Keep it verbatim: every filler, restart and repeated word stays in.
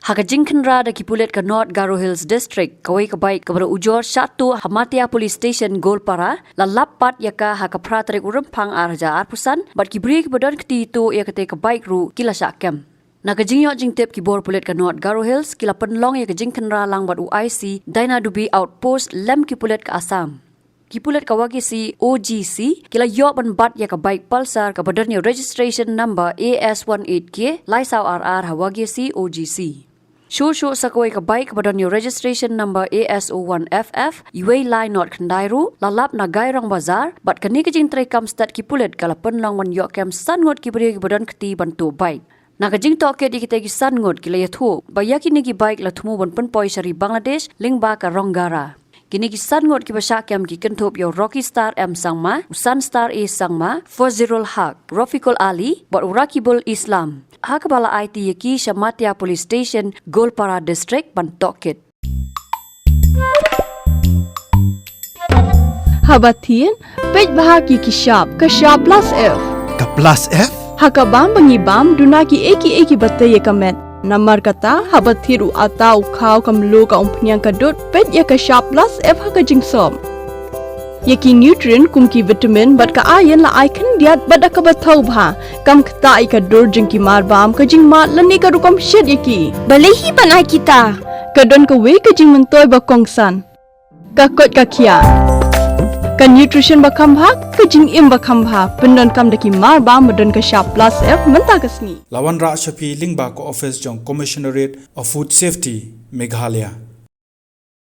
Ha ka jingkhynra da ki pulit ka North Garo Hills District, kawei ka bike kaba da ujor shah tuh ha Matia Police Station Goalpara, la lap pat ïa ka ha ka phra tarik u Rymphang ar hajar arphew san, bad ki briew kiba don kti tuh ïa katei ka bike ruh ki la shah kem. Na ka jingïoh jingtip ki bor pulit ka North Garo Hills, ki la pynlong ïa ka jingkhynra lang bad u I C Dainadubi Outpost lem ki pulit ka Assam. Ki pulit ka Wagisi O G C ki la ïoh ban bat ïa ka bike Pulsar kaba don ïa registration number A S one eight K lai saw ar ar ha Wagisi O G C. Shuh shuh sa kawei ka bike kaba don ïa registration number A S O one F F uwei lai not khyndai ruh la lap na Gairong Bazar, bad kane ka jingtrei kam stet ki pulit ka la pynlong ban ïoh kem san ngut ki briew kiba don kti ban tuh bike. Na ka jingtohkit ïa kitei ki san ngut, ki la ïathuh ba ïa kine ki bike la thmu ban pynpoi sha ri Bangladesh lyngba ka Rong Gara. Kine ki san ngut kiba shah kem ki kynthup ïa u Rocky Star M Sangma, u Sunstar A Sangma, Fozirul Haq, Rafiqul Ali bad u Rakibul Islam. Ha kaba la aiti ïa ki sha Matia Police Station, Goalpara District ban tohkit. Haba thied, peit bha ïa ki shap, ka shap plus F. Ka plus F? Ha ka bam ba ngi bam, duna kiei kiei kiba tei ïa ka met. Namar kata, haba thied u atta, u khaw, ka mluh, ka umphniang, ka dud, peit ïa ka shap plus F ha ka jingsop. Ïa ki nutrient kum ki vitamin bad ka iron la ai khyndiat bad da kaba thaw bha. Kam ktah ïa ka dur jong ki mar bam, ka jingmad lane ka rukom shet ïa ki. Balei hi ban ai kita? Ka don kawei ka jingmyntoi ba kongsan. Ka koit ka khiah. Ka nutrition ba kham bha, ka jingim ba kham bha. Pyndonkam da ki mar bam ba don ka shap plus F mynta ka sngi. La wanrah sha phi lyngba ka office jong Commissionerate of Food Safety, Meghalaya.